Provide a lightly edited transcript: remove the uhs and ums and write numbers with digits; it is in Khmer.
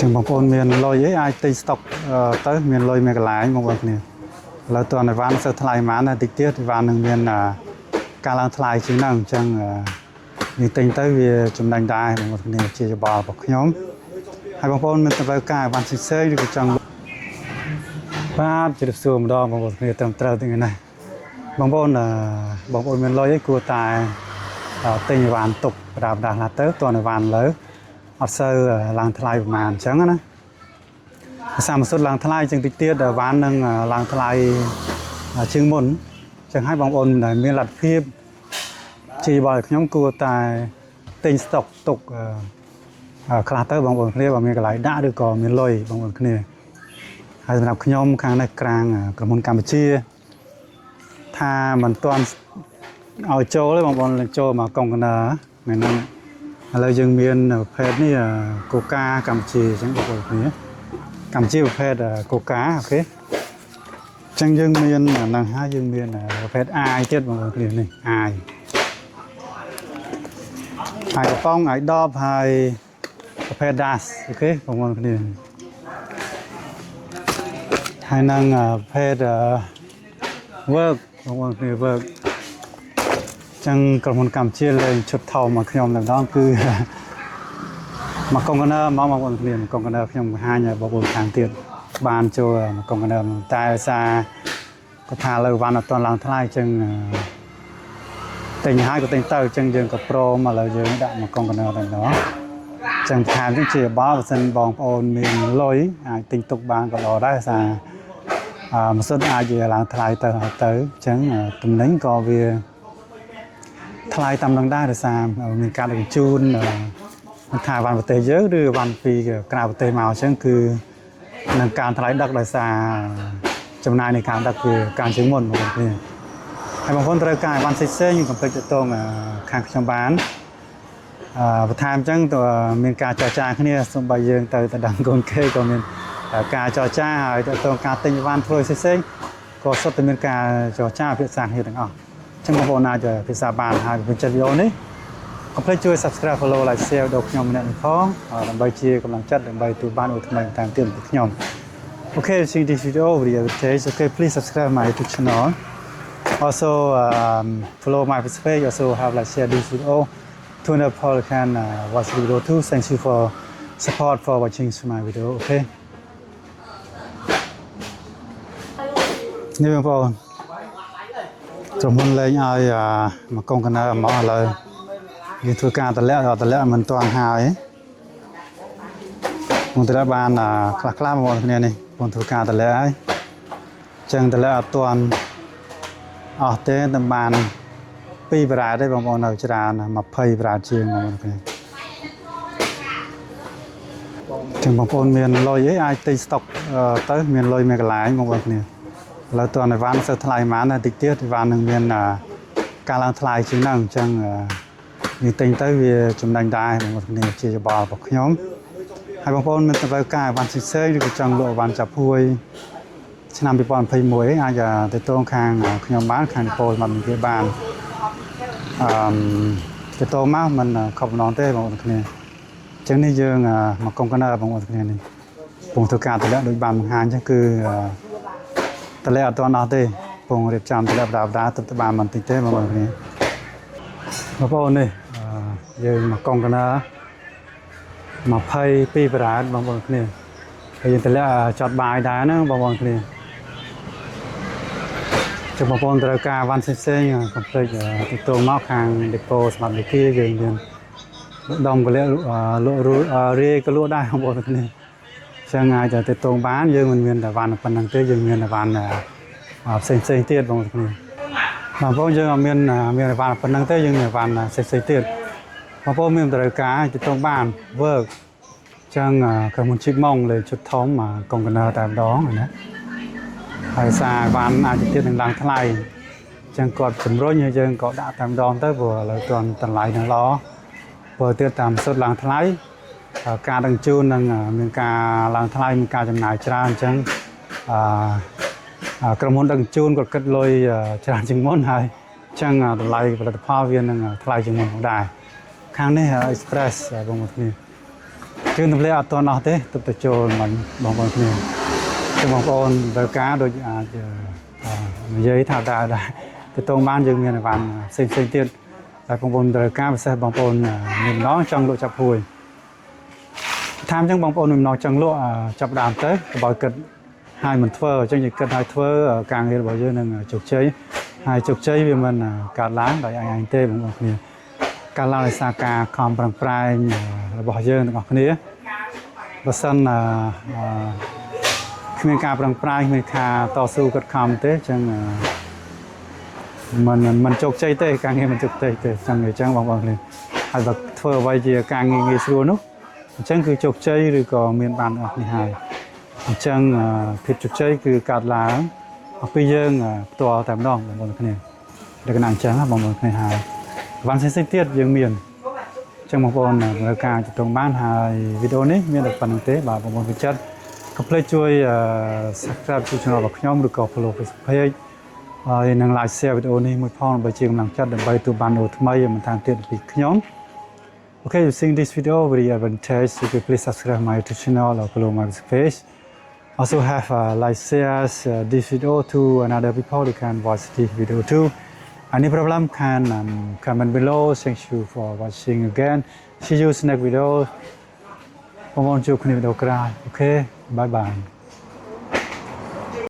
ចឹងបងប្អូនមានលុយអីអាចទិញស្តុកទៅមានលុយមានកន្លែងបងប្អូនគ្នាឥឡូវតើអីវ៉ាន់សូវថ្លៃប៉ុន្មានណាតិចទៀតអីវ៉ាន់នឹងមានការឡើងថ្លៃជាងហ្នឹងអញ្ចឹងយើងទិញទៅវាចំណេញដែរបងប្អូនគ្នាជាយោបល់របស់ខ្ញុំហើយបងប្អូនមានតម្រូវការអីវ៉ាន់ផ្សេងៗឬក៏ចង់បាទជម្រាបសួរម្ដងបងប្អូនគ្នាត្រឹមត្រូវទាំងនេះបងប្អូនបងប្អូនមានលុយអីគួរតែទិញអីវ៉ាន់ទុកបដាបដាខ្លះទៅតើអីវ៉ាន់លើអត់សូវឡើងថ្លៃប្រហែលអញ្ចឹងណាភាសាមួយសុទ្ធឡើងថ្លៃជាងតិចទៀតអីវ៉ាន់នឹងឡើងថ្លៃជាងមុនអញ្ចឹងហើយបងប្អូនដែលមានលទ្ធភាពជាបលខ្ញុំគួរតែទិញស្តុកទុកខ្លះទៅបងប្អូនគ្នាបើមានកន្លែងដាក់ឬក៏មានលុយបងប្អូនគ្នាហើយសម្រាប់ខ្ញុំខាងនេះក្រាងក្រុមហ៊ុនកម្ពុជាថាមិនទាន់ឲ្យចូលទេបងប្អូនចូលមកកុងកណាថ្ងៃហ្នឹងឥឡូវយើងមានប្រភេទនេះកូកាកម្ពុជាអញ្ចឹងបងប្អូនគ្នាកម្ពុជាប្រភេទកូកា OK អញ្ចឹងយើងមានហ្នឹងហើយយើងមានប្រភេទអាយទៀតបងប្អូនគ្នានេះអាយអាយកំប៉ុងអាយដបហើយប្រភេទ Das OK បងប្អូនគ្នាហើយនឹងប្រភេទ work បងប្អូនគ្នា work ចឹងក្រុមហ៊ុនកម្ពុជាលេងឈុតថោមកខ្ញុំតែម្ដងគឺ មកកុងកណើមកបងប្អូនគ្នាមកកុងកណើខ្ញុំបង្ហាញឲ្យបងប្អូនខាងទៀតបានចូលមកកុងកណើតែដោយសារគាត់ថាលើវ៉ាន់អត់ទាន់ឡើងថ្លៃចឹងទិញហើយក៏ទិញទៅចឹងយើងក៏ព្រមឥឡូវយើងដាក់មកកុងកណើតែម្ដងចឹងថែមចឹងជាបើបើសិនបងប្អូនមានលុយអាចទិញទុកបានក៏ល្អដែរដោយសារអឺម៉ាស៊ីនអាចវាឡើងថ្លៃទៅហើយទៅចឹងតំណែងក៏វាថ្លៃតាមនឹងដែរដោយសារមានការដឹកជញ្ជូនមិនថាវ៉ាន់ប្រទេសយើងឬវ៉ាន់ពីក្រៅប្រទេសមកអញ្ចឹងគឺនឹងការថ្លៃដឹកដោយសារចំណាយនៃការដឹកវាការជាងមុនបងប្អូនគ្នាហើយបងប្អូនត្រូវការវ៉ាន់ផ្សេងៗកុំភ្លេចទាក់ទងខាងខ្ញុំបានអឺបន្ថែមអញ្ចឹងតើមានការចរចាគ្នាសូម្បីយើងទៅទៅដឹងកូនគេក៏មានការចរចាហើយទាក់ទងការទិញវ៉ាន់ធ្វើផ្សេងៗក៏សុទ្ធតែមានការចរចាពិភាក្សាគ្នាទាំងអស់អញ្ចឹងបងប្អូនអាចពិភាក្សាបានហើយពេញចិត្តវីដេអូនេះកុំភ្លេចជួយ Subscribe, Follow, Like, Share ដល់ខ្ញុំម្នាក់នេះផងដើម្បីជាកម្លាំងចិត្តដើម្បីទទួលបានអូថ្មីតាមទៀតពីខ្ញុំ Okay, see this video video page. Okay, please subscribe my YouTube channel. Also follow my Facebook page. Also have like share this video to other people can watch the video too. Thank you for support for watching my video. Okay, នេះបងប្អូនក្រុមហ៊ុនលេងឲ្យមកកុងកណើមកឥឡូវយើងធ្វើការតម្លាក់ដល់តម្លាក់មិនទាន់ហើយមកតម្លាក់បានខ្លះខ្លះបងប្អូនគ្នានេះបងធ្វើការតម្លាក់ហើយចឹងតម្លាក់អត់ទាន់អស់ទេតែបាន2ប្រាទេបងប្អូននៅច្រើន20ប្រាជាងបងប្អូនគ្នាចឹងបងប្អូនមានលុយអីអាចទិញស្តុកទៅមានលុយមានកន្លែងបងប្អូនគ្នាឥឡូវតើអីវ៉ាន់សូវថ្លៃប៉ុន្មានណាតិចទៀតអីវ៉ាន់នឹងមានការឡើងថ្លៃជាងហ្នឹងអញ្ចឹងយើងទិញទៅវាចំណេញដែរបងប្អូនគ្នាជាយោបល់របស់ខ្ញុំហើយបងប្អូនមានតម្រូវការអីវ៉ាន់ផ្សេងៗឬក៏ចង់លក់អីវ៉ាន់ចាប់ហួយឆ្នាំ2021អាចទៅតងខាងខ្ញុំបានខាងពលមកមានបានអឺទៅតមកមិនខុសម្ដងទេបងប្អូនគ្នាអញ្ចឹងនេះយើងមកកុងកណើបងប្អូនគ្នានេះពងធ្វើការតម្លាក់ដូចបានបង្ហាញអញ្ចឹងគឺតម្លាក់អត់ទាន់អស់ទេពងរៀបចំតម្លាក់បដាបដាទៅបានបន្តិចទេបងប្អូនគ្នាបងប្អូននេះយើងមកកុងកណើ22ប្រាតបងប្អូនគ្នាហើយយើងតម្លាក់ចត់បាយដែរណាបងប្អូនគ្នាចុះបងប្អូនត្រូវការវ៉ាន់ផ្សេងៗកុំភ្លេចទទួលមកខាងដេប៉ូសម្រាប់លីគាយើងមានដុំកលៈលក់រាយក៏លក់ដែរបងប្អូនគ្នាចឹងអាចទៅតងបានយើងមិនមានតែវ៉ាន់ប៉ុណ្្នឹងទេយើងមានតែវ៉ាន់ផ្សេងផ្សេងទៀតបងប្អូនគ្នាបងប្អូនយើងអត់មានមានវ៉ាន់ប៉ុណ្្នឹងទេយើងមានវ៉ាន់ផ្សេងផ្សេងទៀតបងប្អូនមានត្រូវការទៅតងបាន work ចឹងក្រុមហ៊ុនជីកម៉ងលើជុតធំកុងកណើតែម្ដងណាហើយសារវ៉ាន់អាចទៀតនឹងឡើងថ្លៃចឹងគាត់ជំរុញឲ្យយើងក៏ដាក់តែម្ដងទៅព្រោះឥឡូវទាន់តម្លៃនឹងល្អព្រោះទៀតតាមសុទ្ធឡើងថ្លៃការដឹកជូននឹងមានការឡើងថ្លៃមានការចំណាយច្រើនអញ្ចឹងអឺក្រុមហ៊ុនដឹកជូនគាត់គិតលុយច្រើនជាងមុនហើយអញ្ចឹងតម្លៃផលិតផលវានឹងថ្លៃជាងមុនផងដែរខាងនេះ Express បងប្អូនគ្នា ជើងទម្លាក់អត់ទាន់អស់ទេទើបទៅចូលមិញបងប្អូនគ្នាចឹងបងប្អូនត្រូវការដូចអាចអឺនិយាយថាដែរដែរទៅតងបានយើងមានអីវ៉ាន់ផ្សេងផ្សេងទៀតតែបងប្អូនត្រូវការពិសេសបងប្អូនមានម្ដងចង់លក់ចាប់ហួយ តាមអញ្ចឹងបងប្អូនមានម្ដងចង់លក់ចាប់ដើមទៅកុំឲ្យគិតហើយមិនធ្វើអញ្ចឹងយើងគិតឲ្យធ្វើការងាររបស់យើងនឹងជោគជ័យហើយជោគជ័យវាមិនកើតឡើងដោយឯងឯងទេបងប្អូនគ្នាកើតឡើងដោយសារការខំប្រឹងប្រែងរបស់យើងទាំងអស់គ្នាបើសិនអឺគ្មានការប្រឹងប្រែងគ្មានការតស៊ូគិតខំទេអញ្ចឹងមិនមិនជោគជ័យទេការងារមិនជោគជ័យទេអញ្ចឹងអញ្ចឹងបងប្អូនគ្នាហើយបើធ្វើអ្វីជាការងារងាយស្រួលនោះអញ្ចឹងគឺជោគជ័យឬក៏មានបានអស់នេះហើយអញ្ចឹងភាពជោគជ័យគឺកើតឡើងអំពីយើងផ្ទាល់តែម្ដងបងប្អូនគ្នាលក្ខណៈអញ្ចឹងណាបងប្អូនគ្នាហើយបានផ្សេងៗទៀតយើងមានអញ្ចឹងបងប្អូនត្រូវការចតុងបានហើយវីដេអូនេះមានតែប៉ុណ្្នឹងទេបាទបងប្អូនវិចិត្រកុំភ្លេចជួយ Subscribe ជួយ Channel របស់ខ្ញុំឬក៏ Follow Facebook Page ហើយនឹង Like Share វីដេអូនេះមួយផងដើម្បីជាកម្លាំងចិត្តដើម្បីទទួលបានវីដេអូថ្មីបន្ថែមទៀតពីខ្ញុំ Okay, you seen this video very advantage. You can please subscribe my YouTube channel or follow my Facebook page. Also have like share this video to another people who can watch this video too. Any problem can comment below. Thank you for watching again. See you next video. បងប្អូនជួបគ្នាវីដេអូក្រោយ okay, bye bye.